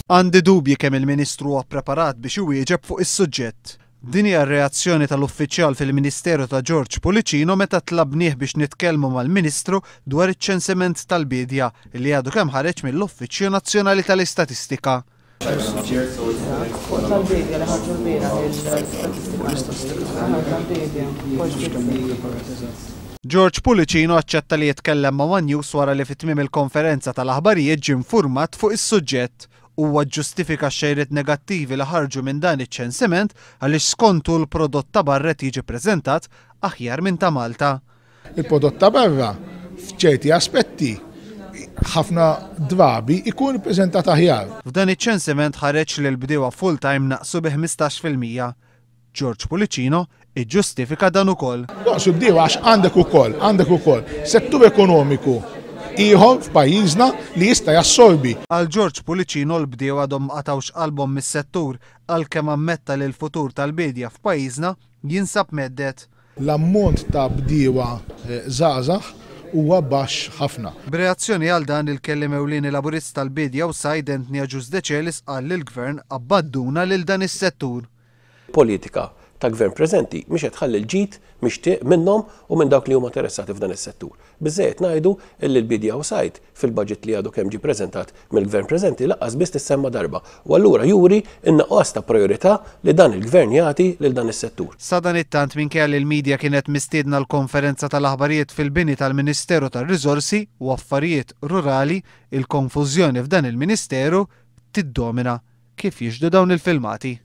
Għandi dubji kemm il-Ministru huwa ppreparat biex iwieġeb fuq is-suġġett. Din hija r-reazzjoni tal-uffiċjal fil-Ministeru ta' George Pullicino meta tlabnieh biex nitkellmu mal-Ministru dwar iċ-ċensiment tal-biedja li għadu kemm ħareġ mill-Uffiċċju Nazzjonali tal-Istatistika. George Pullicino aċċetta li jitkellem ma' one News wara li fi tmiem il-konferenza tal-aħbarijiet ġie nfurmat fuq is-suġġett. Huwa ġġustifika x-xejriet negattivi li ħarġu minn dan iċ-ċensiment għaliex skont hu l-prodott ta' barra qed jiġi ppreżentat aħjar minn ta' Malta. Il-prodott ta' barra f'ċerti aspetti ħafna drabi jkun ippreżentat aħjar. F'dan iċ-ċensiment ħareġ li l-bdiewa full-time naqsu bi 15%. George Pullicino iġġustifika dan ukoll. Naqsu l-bdiewa għax għandek ukoll, għandek ukoll settur ekonomiku ieħor f'pajjiżna li jista' jassorbi. Għal George Pullicino l-bdiewa għadhom ma qatgħux qalbhom mis-settur għalkemm ammetta li l-futur tal-biedja f'pajjiżna jinsab mhedded. L-ammont ta' bdiewa żgħażagħ huwa baxx ħafna. B'reazzjoni għal dan, il-Kelliem Ewlieni Laburist tal-Biedja u Sajd Anthony Agius Decelis qal li l-Gvern abbanduna lil dan is-settur. Politika ta' Gvern preżenti mhix qed tħalli l-ġid mixtieq minnhom u minn dawk li huma interessati f'dan is-settur. Biżżejjed ngħidu illi l-biedja u sajd fil-budget li għadu kemm ġie preżentat mill-Gvern preżenti lanqas biss tissemma darba u allura juri n-nuqqas ta' prijorità li dan il-Gvern jagħti lil dan is-settur. Sadanittant minkejja li l-media kienet mistiedna għall-konferenza tal-aħbarijiet fil-bini tal-Ministeru tar-Riżorsi u Affarijiet Rurali, il-konfużjoni f'dan il-Ministeru tiddomina, kif jixhdu dawn il-filmati.